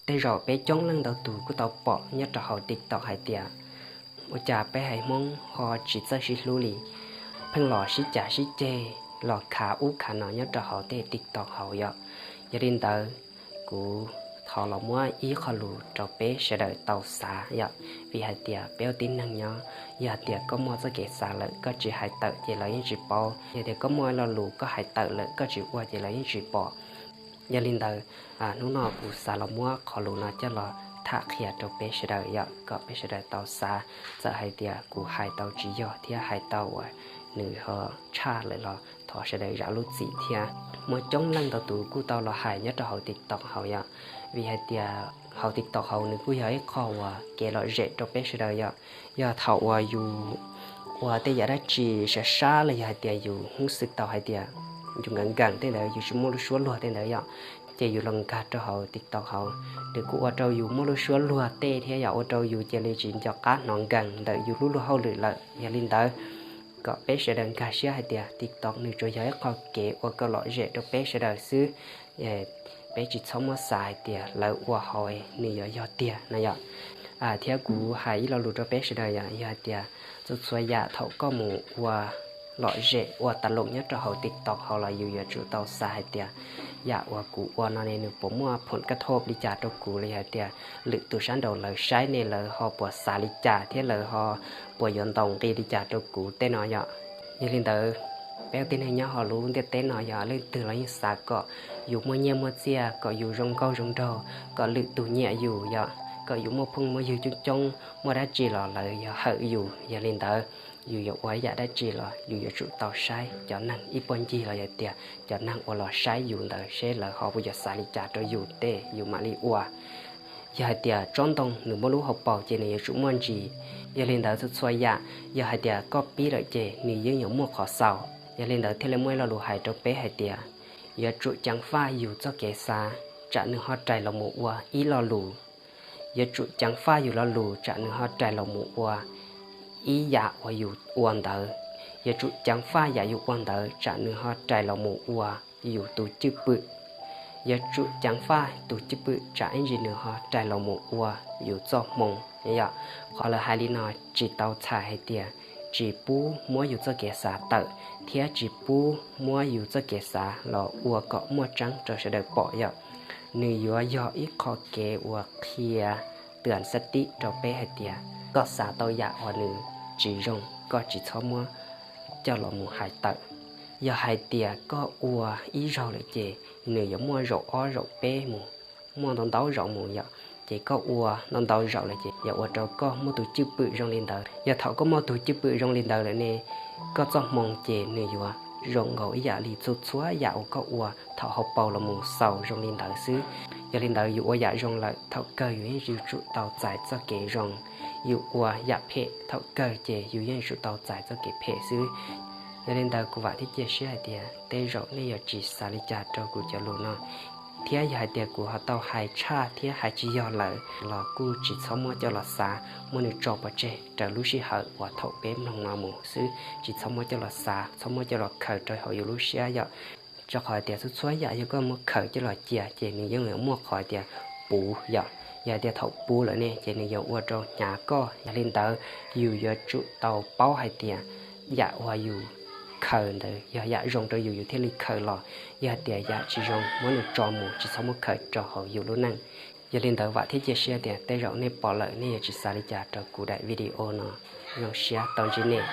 Tej zaum peb coob leej ntau tus kuj tau pom nyob rau hauv TikTok hais tias ua cas peb haiv Hmoob ho tsis txawj sib hlub li, pheej los sib cav sib ceg, los khav ub khav no nyob rau hauv tej TikTok hauv yom. Yog li ntawd, kuv thov los muab ib qho lus rau peb sawv daws tau xav yom, vim hais tias peb ua tib neeg nyob, yog hais tias koj muaj txoj kev xav lawm koj tsis hais tawm ces lawv yeej tsis paub, yog tias koj muaj lo lus koj hais tawm lawm koj tsis ua ces lawv yeej tsis pom. Yog li ntawd, hnub no kuv xav los muab qhov lus no coj los tham qhia rau peb sawv daws yom, kom peb sawv daws tau xav. Txawm hais tias kuv hais tau tsis yog thiab hais tau uas nws ho tshaj lawm los thov sawv daws zam lub txim thiab. Muaj coob leej ntau tus kuj tau los hais nyob rau hauv TikTok hauv yom, vim hais tias hauv TikTok hauv nws kuj yog ib qho uas kev lom zem rau peb sawv daws yom. Yog thaum uas yus ua tej yam dab tsi sab sab los yog hais tias yus hnub xwb tau hais tias yus nkees nkees tej ntawd, yus tsis muaj lub suab luag tej ntawd yom, ces yus los nkag rau hauv TikTok hauv, nws kuj ua rau yus muaj lub suab luag tej thiab yom, ua rau yus cia li tsis nco qab hnov nkees ntawm yus lub luag hauj lwm lawm. Yog li ntawd, kom peb sawv daws nkag siab hais tias TikTok nws tsuas yog ib qho kev ua kom lom zem rau peb sawv daws xwb. Peb tsis txhob muab xav hais tias lawv ua hauv nws yuav yog tiag no yom. Thiab kuv hais ib lo lus rau peb sawv daws yom, yog hais tias txhua txhua yam thaum koj mus ua lom zem ua tas loos nyob rau hauv TikTok hauv los yus yuav tsum tau xav hais tias yam uas kuv ua no ne nws puas muaj phom kaj thoj li cas rau kuv los yog hais tias lwm tus sab nraud lawv saib ne lawv ho puas xav li cas thiab lawv ho puas yuav ntaus nqi li cas rau kuv tej no yom. Yog li ntawd, peb ua tib neeg nyob hauv lub ntiaj teb no yog leej twg los yeej xav kom yus muaj nyiaj muaj txiaj, kom yus zoo nkauj zoo nraug, kom lwm tus nyiam yus yom, kom yus muaj phooj muaj ywg coob coob, muaj dab tsi los lawv yog hawm yus. Yog li ntawd, yus yuav ua ib yam dab tsi los yus yuav tsum tau saib cov neeg ib puag ncig los yog tias cov neeg uas los saib yus ntawd seb lawv ho puas yuav xav li cas rau yus tej yus mam li ua. Yog hais tias tsob ntoo nws muaj lub hauv paus ces nws yuav tsum muaj ntsis. Yog li ntawd txhua txhua yam, yog hais tias koj pib lawm ces nws yeej yuav muaj qhov xaus. Yog li ntawd thiaj li muaj ib lo lus hais rau peb hais tias yuav tsum ceev faj yus txoj kev xav tsam nws ho rais los mus ua ib lo lus. Yuav tsum ceev faj yus lo lus tsam nws ho rais los mus ua ib yam uas yus ua ntawd. Yuav tsum ceev faj yam yus ua ntawd tsam nws ho rais los mus ua yus tus cwj pwm. Yuav tsum ceev faj tus cwj pwm tsam ib ntsis nws ho rais los mus ua yus txoj hmoo. Yog qhov lawv hais li no tsis tau txhais hais tias tsis pub muab yus txoj kev xav tawm thiab tsis pub muab yus txoj kev xav los ua kom muaj tseeb rau sawv daws pom yom. Nws yuav yog ib qho kev uas qhia tws xab tib rau peb hais tias koj xav tau yam uas nws tsis zoo koj tsis txhob muab coj los mus hais tawm. Yog hais tias koj ua ib zaug lawm ces nws yuav muaj zaum ob zaum peb mus, muaj ntau ntau zaum mus yom. Ces koj ua ntau ntau zaum lawm ces yog ua rau koj muaj tus cwj pwm zoo li ntawd. Yog thaum koj muaj tus cwj pwm zoo li ntawd lawm ne, koj txoj hmoo ces nws yuav zoo nkaus ib yam li txhua txhua yam uas koj ua thaum hauv paus los mus xaus zoo li ntawd xwb. Yog li ntawd yus ua yam zoo lawm thaum kawg yus yeej yuav tsum tau txais txoj kev zoo. Yus ua yam phem thaum kawg ces yus yeej yuav tsum tau txais txoj kev phem xwb. Yog li ntawd kuv vam thiab cia siab hais tias tej zaum nej yuav tsis xav li cas rau kuv cov lus no, thiab yog hais tias kuv ho tau hais tshaj thiab hais tsis yog lawm los kuj tsis txhob muab coj los xav, muab nws tso pov tseg raws lub sij hawm uas thaum peb mloog no mus xwb, tsis txhob muab coj los xav, txhob muab coj los khaws rau hauv yus lub siab yom. Rau qhov tias txhua txhua yam yog koj muab khaws coj los cia ces nws yeej yuav muaj qhov tias puv yom. Yog tias thaum puv lawm ne ces nws yuav ua rau hnyav koj. Yog li ntawd, yus yuav tsum tau paub hais tias yam uas yus khaws ntawd yog yam zoo rau yus yus thiaj li khaws los, yog hais tias yam tsis zoo muab nws tso mus tsis txhob muab khaws rau hauv yus lub neej. Yog li ntawd vam thiab cia siab tias tej zaum nej pom lawm nej yuav tsis xav li cas rau kuv daim video no. Zoo siab tau ntsib nej.